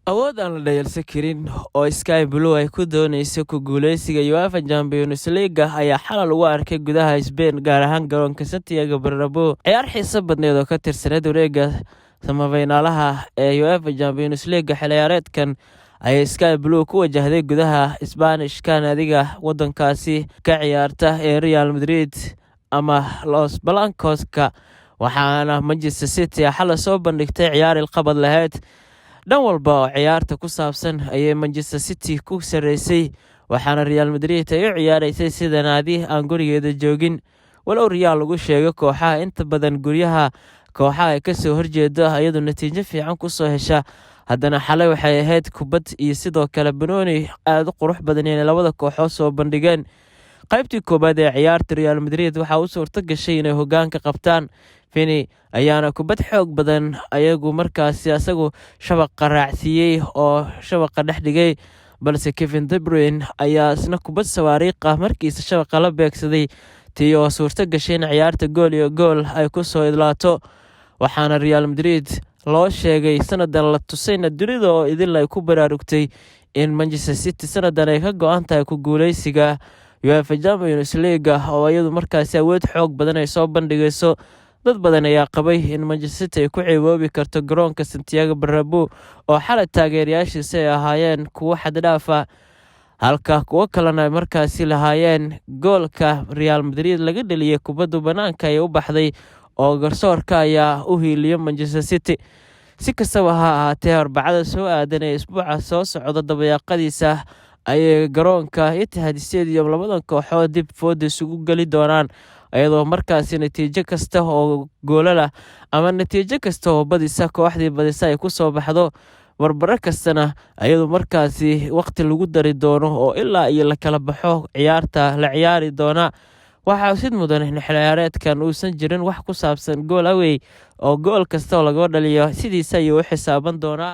Awood aan la dhayalsan karin oo Sky Blue ay ku dooneyso ku guuleysiga UEFA Champions League ayaa xalay lagu arkay gudaha Spain, gaar ahaan garoonka Santiago Bernabeu. Ciyaar xiiso badneed oo ka tirsaneyd wareegga semi-finaalaha ee UEFA Champions League xilli ciyaareedkan ayay Sky Blue ku wajahday gudaha Isbaanishka naadiga wadankaasi ka ciyaarta ee Real Madrid ama Los Blancos-ka, waxaana Manchester City xalay soo bandhigtay ciyaar ilqabad lahayd. Dhan walba oo ciyaarta ku saabsan ayay Manchester City ku sareysay, waxaana Real Madrid ay u ciyaareysay sida naadi aan gurigeeda joogin. Walow Real lagu sheego kooxaha inta badan guryaha kooxaha ay kasoo horjeedo iyadoo natiijo fiican kusoo hesha, haddana xalay waxay ahayd kubad iyo sidoo kale banooni aada u qurux badan inay labada kooxood soo bandhigeen. Qaybtii koowaad ee ciyaarta Real Madrid waxaa u suurto gashay inay hogaanka qabtaan. Vini ayaana kubad xoog badan ayagu markaasi asagu shabaqa raacsiiyey oo shabaqa dhex dhigay, balse Kevin De Bruyne ayaa isna kubad sawaariikh ah markiisa shabaqa la beegsaday, tii oo suurto gashay in ciyaarta 1-1 ay kusoo idlaato. Waxaana Real Madrid loo sheegay sanadan la tusayna dunida oo idil ay ku baraarugtay in Manchester City sanadan ay ka go-an tahay ku guuleysiga UEFA Champions League, oo iyadu markaasi awood xoog badan ay soo bandhigayso. Dad badan ayaa qabay in Manchester City ay ku ceeboobi karto garoonka Santiago Bernabeu oo xalay taageerayaashiisa ay ahaayeen kuwo xaddhaaf ah, halka kuwo kalena ay markaasi lahaayeen goolka Real Madrid laga dheliyey kubaddu bannaanka ay u baxday oo garsoorka ayaa u hiiliyo Manchester City. Si kastaba ha ahaatee, Arbacada soo aadan ee isbuuca soo socda dabayaaqadiisa ayay garoonka Etihad Stadium labadan kooxood dib fooda isugu geli doonaan, iyadoo markaasi natiijo kasta oo goolala ama natiijo kasta oo badisa kooxdii badisa ay kusoo baxdo, barbaro kastana iyadoo markaasi waqti lagu dari doono oo ilaa iyo la kala baxo ciyaarta la ciyaari doona. Waxaa sid mudan in xilciyaareedkan uusan jirin wax ku saabsan goal away, oo gool kasta oo laga dhaliyo sidiisa ayuu u xisaaban doonaa.